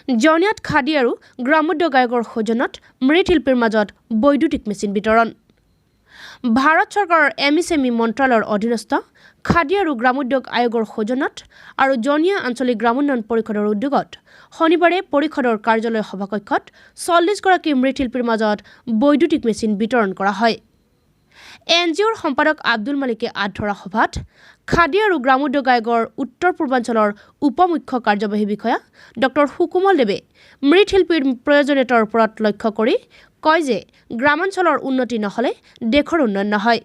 জনিয়াত খাদী আৰু গ্ৰামোদ্যোগ আয়োগৰ সৌজন্যত মৃৎশিল্পীৰ মাজত বৈদ্যুতিক মেচিন বিতৰণ। ভাৰত চৰকাৰৰ এমএছএমই মন্ত্ৰালয়ৰ অধীনস্থ খাদী আৰু গ্ৰামোদ্যোগ আয়োগৰ সৌজন্যত আৰু জনিয়া আঞ্চলিক গ্ৰামোন্নয়ন পৰিষদৰ উদ্যোগত শনিবাৰে পৰিষদৰ কাৰ্যালয় সভাকক্ষত 40গৰাকী মৃৎশিল্পীৰ মাজত বৈদ্যুতিক মেচিন বিতৰণ কৰা হয়। এন জি অ'ৰ সম্পাদক আব্দুল মালিকে আঁত ধৰা সভাত খাদী আৰু গ্ৰামোদ্যোগ আয়োগৰ উত্তৰ পূৰ্বাঞ্চলৰ উপ মুখ্য কাৰ্যবাহী বিষয়া ডক্টৰ সুকোমল দেৱে মৃৎশিল্পীৰ প্ৰয়োজনীয়তাৰ ওপৰত লক্ষ্য কৰি কয় যে গ্ৰামাঞ্চলৰ উন্নতি নহ'লে দেশৰ উন্নয়ন নহয়।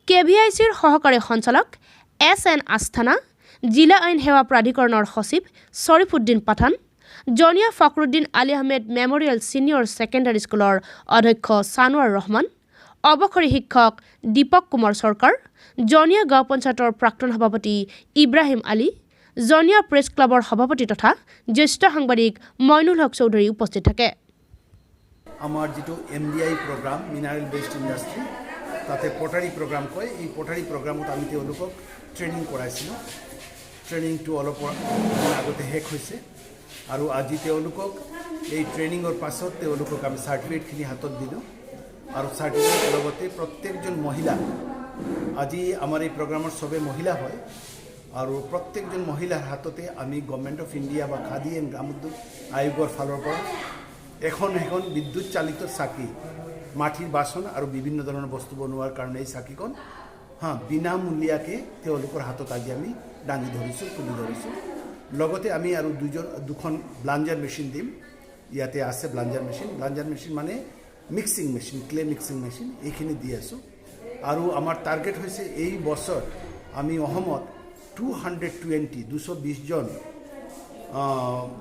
কে ভি আই চিৰ সহকাৰী সঞ্চালক এছ এন আস্থানা, জিলা আইন সেৱা প্ৰাধিকৰণৰ সচিব Sharifuddin Pathan, Jania Fakhruddin Ali Ahmed memorial senior secondary স্কুলৰ অধ্যক্ষ ছানোৱাৰ ৰহমান, অৱসৰী শিক্ষক দীপক কুমাৰ চৰকাৰ, জনিয়া গাঁও পঞ্চায়তৰ প্ৰাক্তন সভাপতি ইব্ৰাহিম আলী, জনিয়া প্ৰেছ ক্লাবৰ সভাপতি তথা জ্যেষ্ঠ সাংবাদিক মইনুল হক চৌধুৰী উপস্থিত থাকে। আমাৰ যিটো MBI programme, mineral based industry, তাতে পটাৰী প্ৰগ্ৰাম কয়। এই পটাৰী প্ৰগ্ৰামত আমি তেওঁলোকক ট্ৰেইনিং কৰাইছিলোঁ। ট্ৰেইনিংটো অলপ দিন আগতে শেষ হৈছে আৰু আজি তেওঁলোকক এই ট্ৰেইনিঙৰ পাছত তেওঁলোকক আমি চাৰ্টিফিকেটখিনি হাতত দিলোঁ। আৰু চাৰ্টিফিকেট লগতে প্ৰত্যেকজন মহিলা, আজি আমাৰ এই প্ৰগ্ৰামৰ চবে মহিলা হয়, আৰু প্ৰত্যেকজন মহিলাৰ হাততে আমি গভৰ্ণমেণ্ট অফ ইণ্ডিয়া বা খাদী এণ্ড গ্ৰামোদ্যোগ আয়োগৰ ফালৰ পৰা এখন এখন বিদ্যুৎ চালিত চাকি, মাটিৰ বাচন আৰু বিভিন্ন ধৰণৰ বস্তু বনোৱাৰ কাৰণে এই চাকিখন বিনামূলীয়াকৈ তেওঁলোকৰ হাতত আজি আমি দাঙি ধৰিছোঁ, তুলি ধৰিছোঁ। লগতে আমি আৰু দুখন ব্লাঞ্জাৰ মেচিন দিম। ইয়াতে আছে ব্লাঞ্জাৰ মেচিন। ব্লাঞ্জাৰ মেচিন মানে mixing machine, clay mixing machine, এইখিনি দি আছোঁ। আৰু আমাৰ টাৰ্গেট হৈছে এই বছৰ আমি অসমত 220, 220জন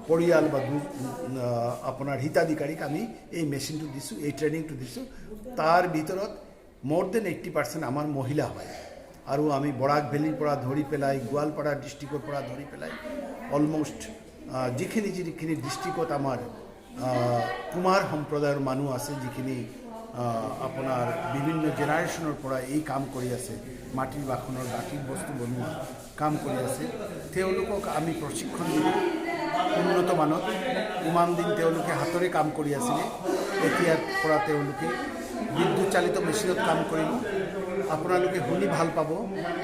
পৰিয়াল বা আপোনাৰ হিতাধিকাৰীক আমি এই মেচিনটো দিছোঁ, এই ট্ৰেইনিংটো দিছোঁ। তাৰ ভিতৰত মোৰ then 80% আমাৰ মহিলা হয়। আৰু আমি বৰাক ভেলীৰ পৰা ধৰি পেলাই, গোৱালপাৰা ডিষ্ট্ৰিক্টৰ পৰা ধৰি পেলাই, অলমষ্ট যিখিনি যিখিনি ডিষ্ট্ৰিক্টত আমাৰ কুমাৰ সম্প্ৰদায়ৰ মানুহ আছে, যিখিনি আপোনাৰ বিভিন্ন জেনেৰেশ্যনৰ পৰা এই কাম কৰি আছে, মাটিৰ বাসনৰ মাটিৰ বস্তু বনোৱা কাম কৰি আছে, তেওঁলোকক আমি প্ৰশিক্ষণ দিলোঁ উন্নত মানত। ইমান দিন তেওঁলোকে হাতৰে কাম কৰি আছিলে, এতিয়াৰ পৰা তেওঁলোকে বিদ্যুৎ চালিত মেচিনত কাম কৰিব। আপোনালোকে শুনি ভাল পাব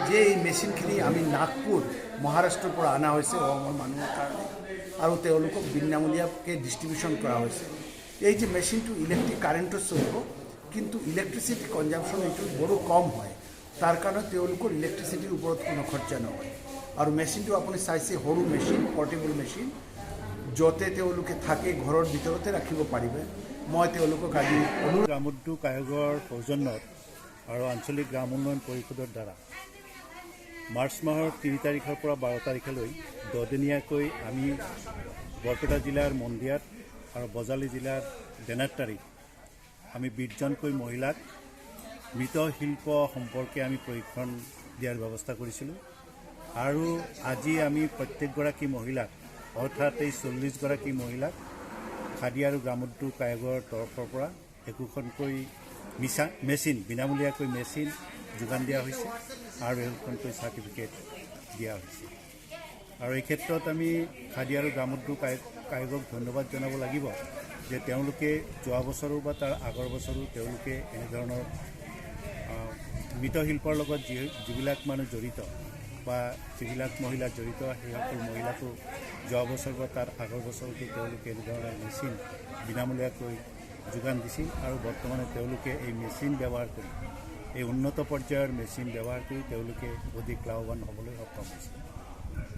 যে এই মেচিনখিনি আমি নাগপুৰ, মহাৰাষ্ট্ৰৰ পৰা অনা হৈছে অসমৰ মানুহৰ কাৰণে আৰু তেওঁলোকক বিনামূলীয়াকৈ ডিষ্ট্ৰিবিউশ্যন কৰা হৈছে। এই যে মেচিনটো ইলেক্ট্ৰিক কাৰেণ্টত চলিব, কিন্তু ইলেক্ট্ৰিচিটি কনজামশ্যন এইটো বড়ো কম হয়। তাৰ কাৰণে তেওঁলোকৰ ইলেক্ট্ৰিচিটিৰ ওপৰত কোনো খৰচা নহয়। আৰু মেচিনটো আপুনি চাইছে, সৰু মেচিন, পৰ্টেবল মেচিন, য'তে তেওঁলোকে থাকে ঘৰৰ ভিতৰতে ৰাখিব পাৰিব। মই তেওঁলোকক আজি অনুৰোধ গ্ৰামোদ্যোগ আয়োগৰ সৌজন্যত আৰু আঞ্চলিক গ্ৰাম উন্নয়ন পৰিষদৰ দ্বাৰা মাৰ্চ মাহৰ 3 তাৰিখৰ পৰা 12 তাৰিখলৈ 10দিনীয়াকৈ আমি বৰপেটা জিলাৰ মন্দিয়াত আৰু বজালী জিলাৰ বেনাৰটাৰীত আমি 20জনকৈ মহিলাক মৃৎশিল্প সম্পৰ্কে আমি প্ৰশিক্ষণ দিয়াৰ ব্যৱস্থা কৰিছিলোঁ। আৰু আজি আমি প্ৰত্যেকগৰাকী মহিলাক, অৰ্থাৎ এই 40গৰাকী মহিলাক খাদী আৰু গ্ৰামোদ্যোগ আয়োগৰ তৰফৰ পৰা একোখনকৈ মেচিন, বিনামূলীয়াকৈ মেচিন যোগান দিয়া হৈছে আৰু একোখনকৈ চাৰ্টিফিকেট দিয়া হৈছে। আৰু এই ক্ষেত্ৰত আমি খাদী আৰু গ্ৰামোদ্যোগ আয়োগক ধন্যবাদ জনাব লাগিব যে তেওঁলোকে যোৱা বছৰো বা তাৰ আগৰ বছৰো তেওঁলোকে এনেধৰণৰ মৃৎশিল্পৰ লগত যিবিলাক মানুহ জড়িত বা যিবিলাক মহিলা জড়িত, সেইসকল মহিলাকো যোৱা বছৰ বা তাৰ আগৰ বছৰতো তেওঁলোকে এনেধৰণৰ মেচিন বিনামূলীয়াকৈ যোগান দিছিল। আৰু বৰ্তমানে তেওঁলোকে এই মেচিন ব্যৱহাৰ কৰি, এই উন্নত পৰ্যায়ৰ মেচিন ব্যৱহাৰ কৰি তেওঁলোকে অধিক লাভৱান হ'বলৈ সক্ষম হৈছে।